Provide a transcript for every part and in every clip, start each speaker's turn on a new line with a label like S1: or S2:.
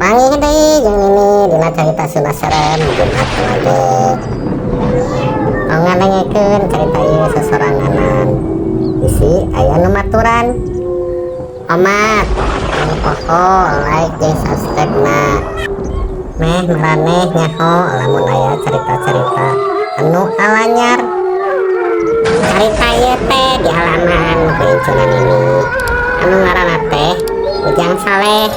S1: Panggih deui jeung Nini dina carita Sunda Serem Jumat lagi. Tong ngadengekeun carita ieu sosoranganan. Bisi aya nu maturan. Omat, tong poho like jeung subscribe na. Meh maraneh nyaho lamun aya carita-carita anu alanyar. Carita ieu teh dialaman ku incuna Nini. Anu ngaranna teh Ujang Saleh.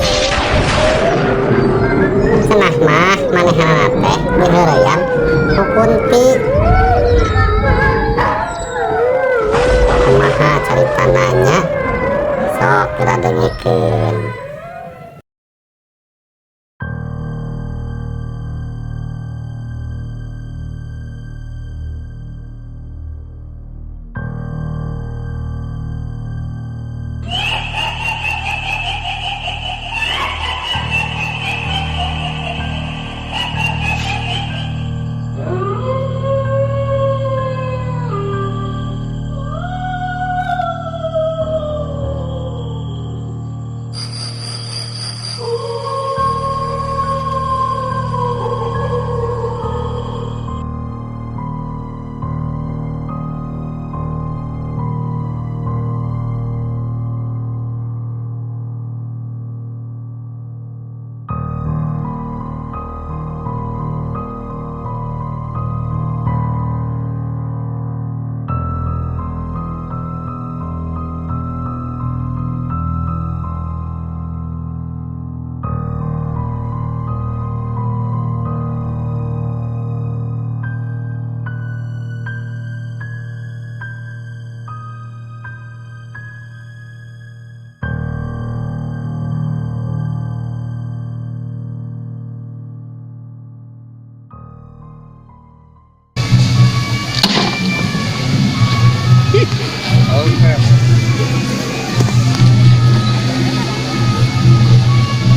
S1: Cenah mah manehanana teh diheureuyang ku Kunti. Kumaha caritana nya? Sok geura dengekeun.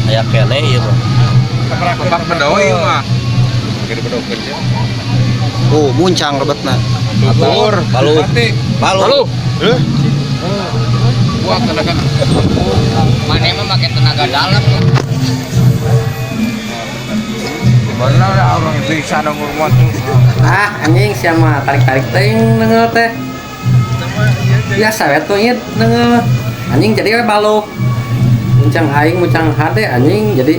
S2: Aya keneh ieu mah.
S3: Pak bedoy ieu mah. Gede bedokeun sia.
S4: Oh, muncang lebetna.
S3: Subur.
S2: Balu.
S3: Mati.
S2: Balu.
S3: Heuh. Buat tenaga.
S5: Mana emang pakai tenaga dalam.
S3: Mana lah orang bisa nunggu tuh.
S6: Ah, anjing siapa tarik-tarik ting nengel teh. Biasa we tuh ieu nengel. Anjing jadi we balu. Muncang aing muncang hade anjing jadi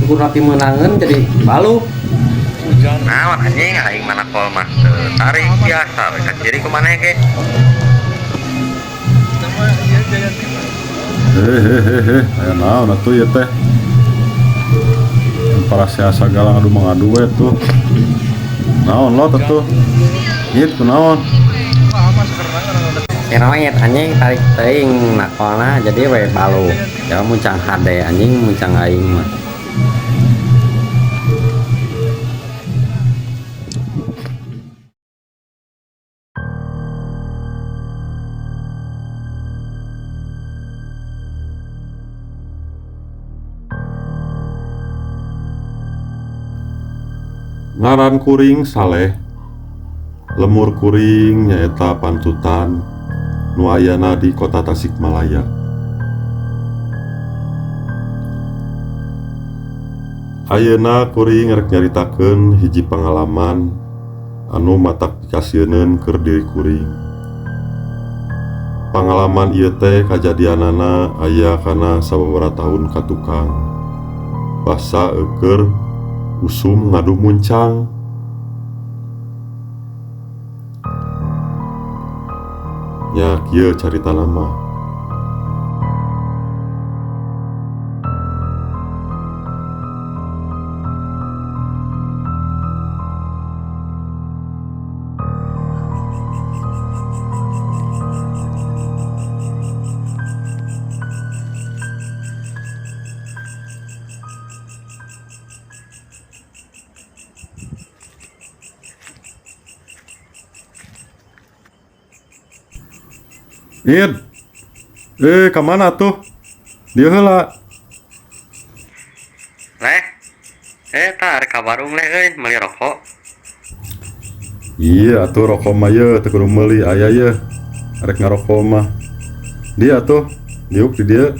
S6: ukur rapi meunangeun jadi balu.
S7: Naon anjing aing mana kol mah teu tarik biasa we kaciri ku maneh ge.
S8: Hehehehe, aya naon atuh ieu teh? Para sagala ngadu mengadu we tuh. Naon lot atuh? Nyit kunaon?
S6: Keroet anjing tarik teuing nakolna jadi we balu. Ya muncang hade anjing muncang aing mah.
S8: Ngaran kuring Saleh. Lemur kuring nyaeta Pantutan nu ayana di Kota Tasikmalaya. Ayeuna kuring rek nyaritakeun hiji pangalaman anu matak pikasieuneun keur diri kuring. Pangalaman ieu teh kajadianana aya kana sababaraha tahun ka tukang. Basa eueur usum ngadu muncang. Nya kieu caritana mah. Id, ka mana tuh? Dieu heula.
S7: Leh. Tah arek ka warung leh euy meuli rokok.
S8: Iya atuh rokok mah ye teu kudu meuli aya ye. Arek ngarokok mah. Dia atuh, diuk di dieu.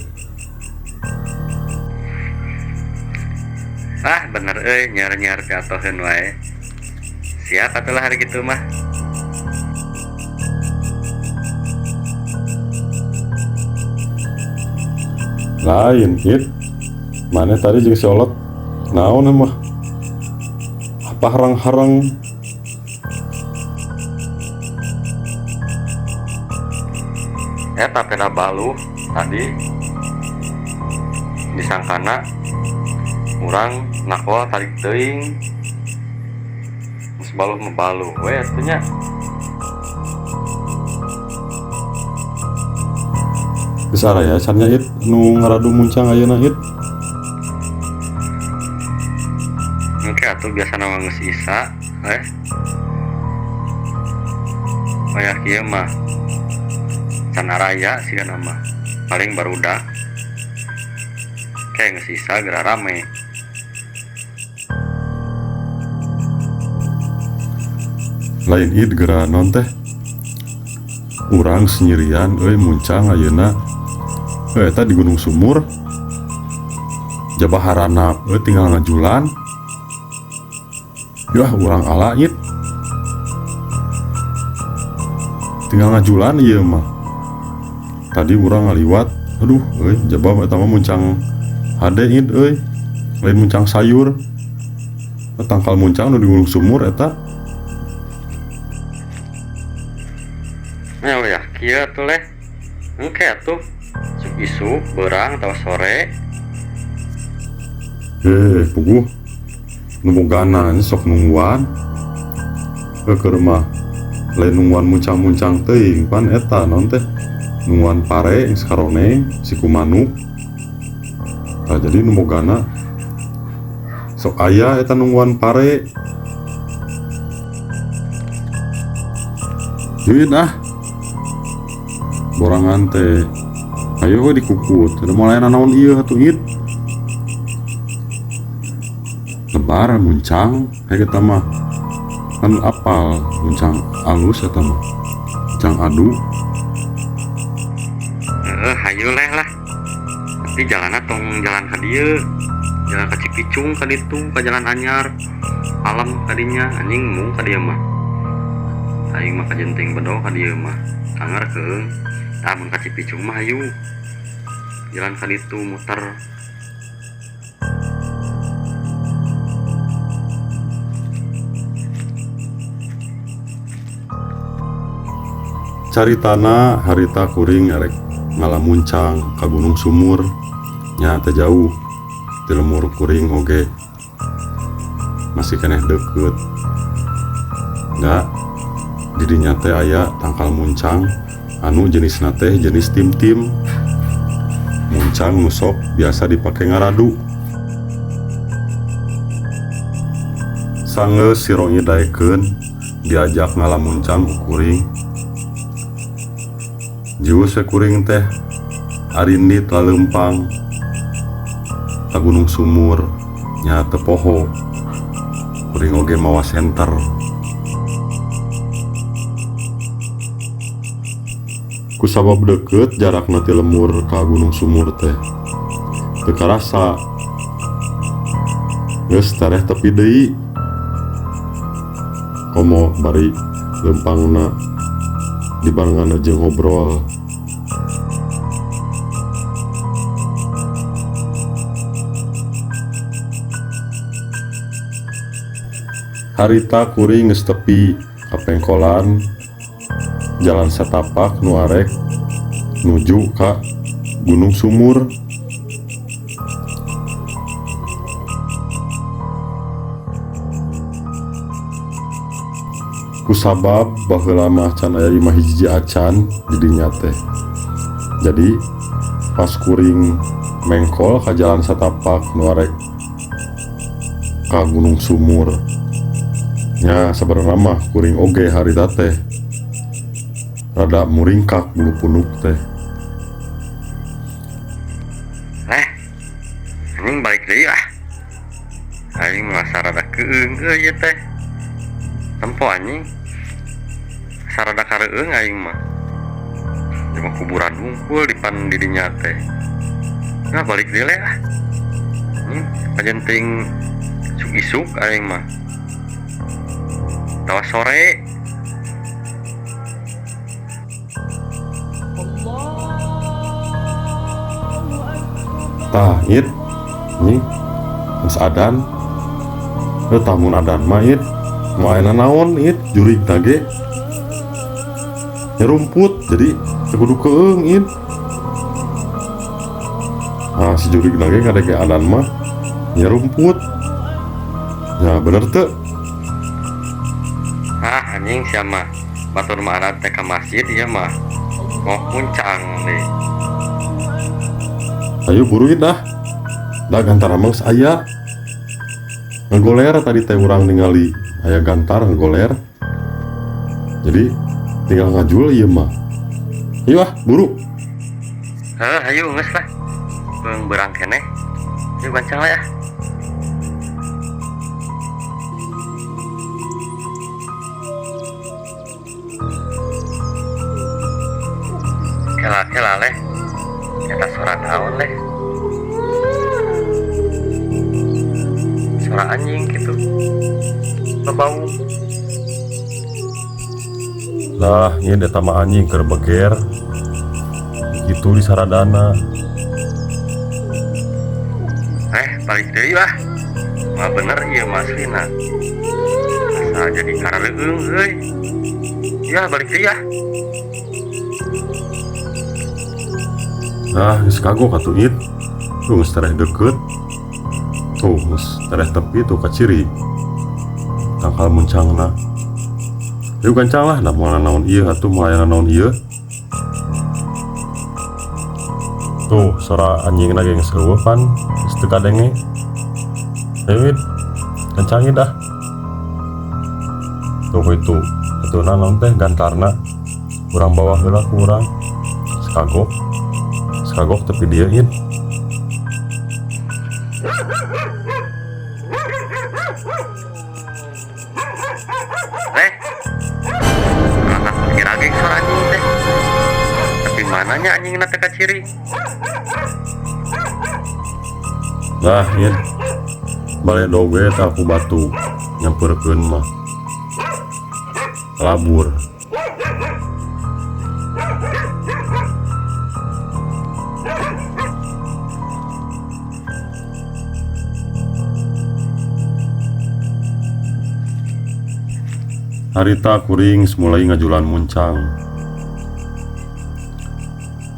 S7: Ah bener euy, nyiar-nyiar piatoheun wae. Siap atuh lah hari kitu mah.
S8: Lain Id, maneh tadi jeung si Olot naon mah? Apa harang-harang?
S7: Eta peda baluh tadi disangkana urang nakol tarik teuing. Geus baluh mah baluh we atuh nya.
S8: Geus araya can nya Id nu ngaradu muncang ayeuna Id.
S7: Engke atuh biasana mah geus isa eh. Wayah kieu mah can araya sigana mah paling barudak. Ke geus isa geura rame.
S8: Lain Id geura naon teh? Urang sendirian euy muncang ayeuna. Eta di Gunung Sumur. Jabah haranap euy tinggal ngajulan. Yah urang ala Id. Tinggal ngajulan ieu mah. Tadi urang ngaliwat, aduh euy jabah eta mah muncang hade Id euy. Lain muncang sayur. Tangkal muncang nu di Gunung Sumur eta.
S7: Nya ya kieu atuh leh. Engke atuh isuk beurang atawa sore.
S8: Puguh nu bogana sok nungguan. Keur mah lain nungguan muncang-muncang teuing pan eta naon teh? Nungguan pare geus karoneng siku manuk. Tah jadi nu bogana sok aya eta nungguan pare. Yuin ah. Borangan teh. Ayo we dikukut, ada mulai nanaon ieu atuh Id. Lebar muncang, kayak kita mah kan apal muncang alus eta mah. Muncang adu.
S7: Heeh, hayu leh lah. Tapi jalanna tong jalan ka dieu. Jalan ka Cipicung ka ditu, ka jalan anyar. Alam kadinya anjing mung ka dieu mah. Aing mah kajenting bedo ka dieu mah. Anger keung. Tah mun ka Cipicung mah hayu. Jalan ka ditu muter.
S8: Caritana harita kuring erek ngalamuncang ka Gunung Sumur nya teu jauh ti lemur kuring oge masih keneh deukeut. Da didinya teh aya tangkal muncang anu jenisna teh jenis tim-tim. Muncang nu sok biasa dipake ngaradu. Sanggeus si Rongi daekeun diajak ngalamuncang ku kuring. Jius we kuring teh arindit laleumpang ka Gunung Sumur nya teu poho. Kuring oge mawa senter. Kusabab deukeut jarakna ti lemur ka Gunung Sumur teh teu karasa. Geus tereh tepi deui. Komo bari leumpangna dibarengan jeung ngobrol. Harita kuring geus tepi ka pengkolan jalan satapak nu arek nuju ka Gunung Sumur. Kusabab baheula mah can aya imah hiji acan didinya teh. Jadi pas kuring mengkol ka jalan satapak nu arek ka Gunung Sumur. Nya sabenerna mah kuring oge harita teh rada muringkak bulu punuk teh.
S7: Anjing balik deui ah. Aing merasa rada keung euy ieu teh. Tempo anjing. Sarada kareueung aing mah. Cuma kuburan hungkul di pan didinya teh. Nah balik deui leh ah. Anjing kajenting Isuk-isuk aing mah. Tawa sore.
S8: Tah it nih geus adan. Heuh tah mun adan mah it moal aya nanaon it jurig ge nya rumput jadi teu kudu keung it. Ah si jurig ge ngadenge adan mah nya rumput. Ya bener teu?
S7: Ah anjing sia mah. Batur mah adan teh ka masjid ieu mah. Moh muncang deui.
S8: Ayo buru it ah. Da gantar mah geus aya. Ngagoler tadi teh urang ningali aya gantar ngagoler. Jadi tinggal ngajul ieu mah. Ayo ah buru.
S7: Heuh hayu geus lah. Beung beurang keneh. Ayo gancang we ah. Kela-kela leh. Eta suara naon leh? Suara anjing gitu. Bebau.
S8: Lah, ieu eta mah anjing keur beger. Kitu di saradana.
S7: Balik deui lah. Mah bener ieu mah aslina. Asa jadi karaleueung euy. Ya balik deui ah.
S8: Ah, geus kagok atuh it. Tuh geus tereh deukeut. Tuh geus tereh tepi tuh kaciri. Tangkal muncangna. Yuk gancang lah, da moal nanaon ieu atuh moal aya nanaon ieu. Tuh sora anjingna ge geus eueuh pan, geus teu kadenge. Ayo it, gancang it ah. Tuh itu, atuh naon teh gantarna. Urang bawa heula ku urang. Sekagok. Sekagok tepi dia it.
S7: Leh. Anak kira ge suara anjing teh. Tapi mananya anjingna teh kaciri?
S8: Lah, it. Bale doge tah ku batu nyampeurkeun mah. Labur. Harita kuring mulai ngajulan muncang.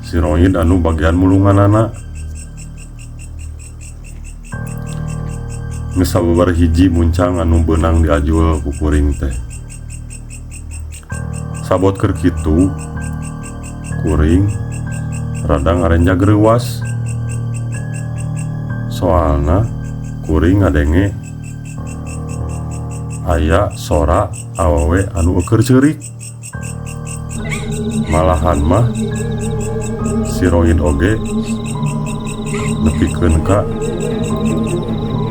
S8: Si Roid anu bagian mulunganana. Geus sababar hiji muncang anu beunang diajul ku kuring teh. Sabot keur kitu kuring rada ngarenjag reuwas. Soalna kuring ngadenge aya sora awewe anu eueur ceurik. Malahan mah si Roid oge nepikeun ka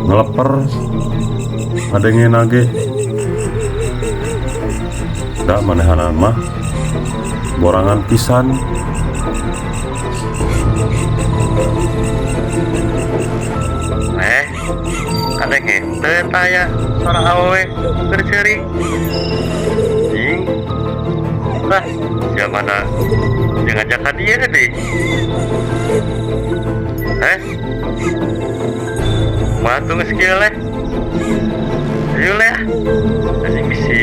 S8: ngeleper ngadenge ge. Da manehanan mah borangan pisan.
S7: Kadenge teu taya suara awewe keur ceurik. Anjing. Lah, sia mana jeung ngajak ka dieu deui. Matu geus kieu leh. Ayo leh. Anjing bisi.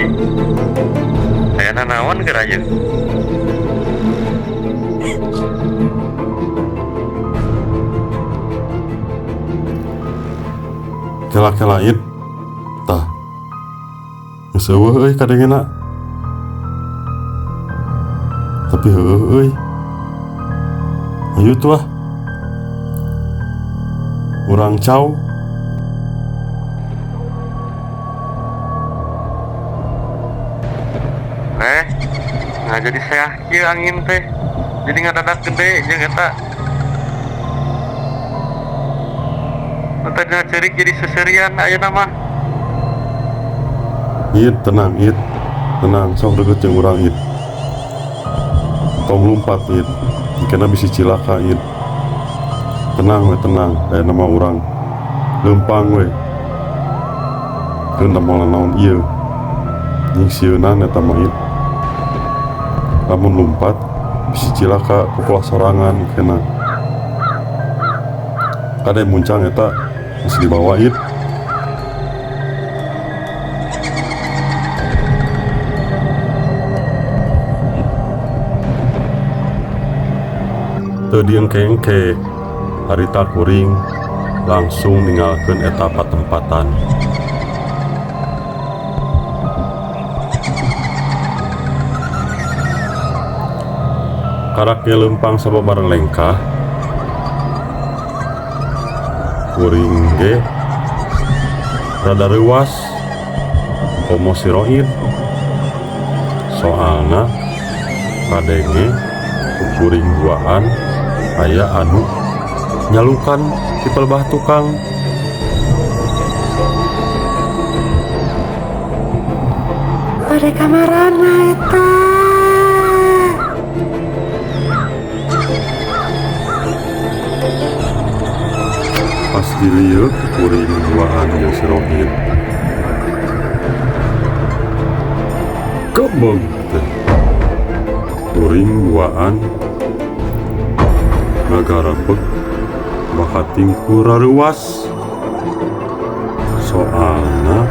S7: Aya nanaon geura ieu.
S8: Kela-kela it. Tah. Geus eueuh euy kadengena. Tapi heueuh euy. Ayo tuh ah. Urang cau.
S7: Nggak jadi seah kieu angin teh. Jadi ngadadak gede jeung eta. Tadina ceurik jadi seserian ayeuna mah.
S8: It tenang it. Tenang sok deukeut jeung urang it. Tong lumpat it. Dikena bisi cilaka it. Tenang we tenang, aya nama urang. Leumpang we. Keun da moal naon ieu. Nying sieunan eta mah ieu. Lamun lumpat bisi cilaka ku polah sorangan kena. Kade muncang eta geus dibawa ieu. Teu diengke-engke harita kuring langsung ninggalkeun eta patempatan. Karak ge leumpang sababar lengkah kuring ge rada reuas komo si Roid soalna kadenge ku kuring duaan aya anu nyalukan di pelbah tukang.
S9: Bade kamarana eta?
S8: Pas dilieu kuring duaan jeung si Rohid. Kebeg teh. Kuring duaan ngagarebeg bakating ku rareuwas. Soalna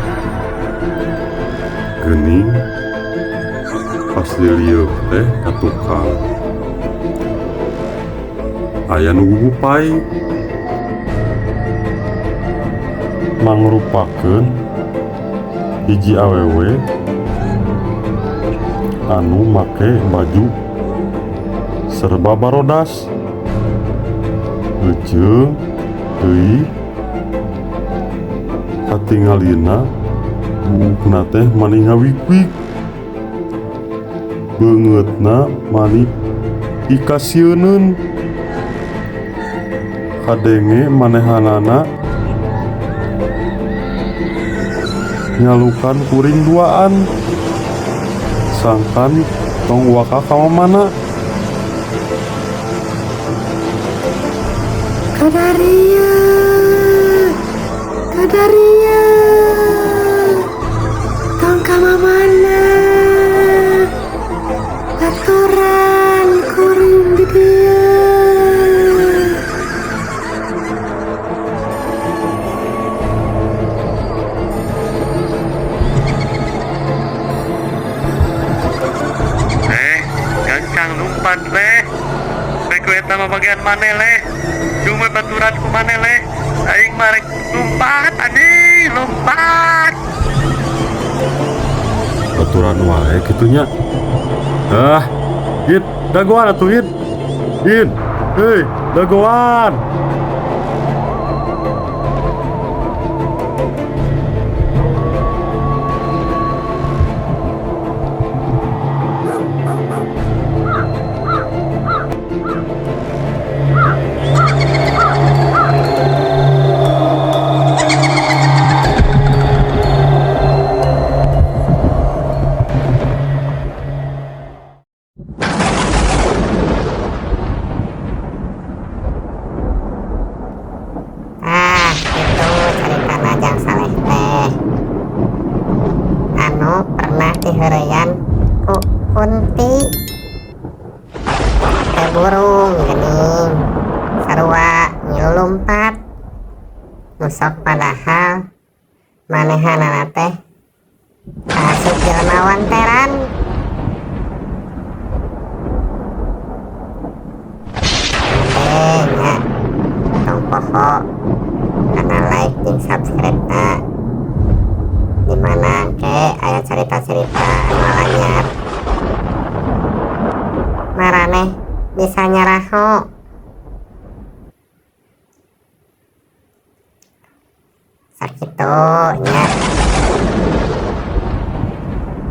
S8: geuning pas dilieu teh ka tukang aya nu gugupai mangrupakeun hiji awewe anu make baju serba barodas euceung teuing katingalina buukna teh mani ngawik-wik beungeutna mani pikasieuneun kadenge manehanana nyalukan kuring duaan sangkan tong waka ka mamana.
S9: Kadaria, kadaria, tong ka mamana, aturan kuring di dieu.
S7: Gancang lumpat leh. Rek ku eta mah bagian maneh leh. Cuma baturan ku maneh leh. Aing mah rek lumpat anjing, lumpat.
S8: Baturan wae kitu nya. Ah, Id, dagoan atuh Id. Id, hei, dagoan.
S1: Ah, itu caritana Jang Saleh teh anu pernah diheureyan ku kunti teu burung geuning sarua ngilu lumpat nu sok padahal manehanana teh kaasup jelema wanteran. Ade nya tong poho kana like jeung subscribe na di mana ke aya cerita-cerita anu anyar maraneh bisa nyaraho. Sakitu nya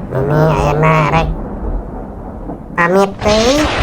S1: Mimi ayeuna rek pamit deui.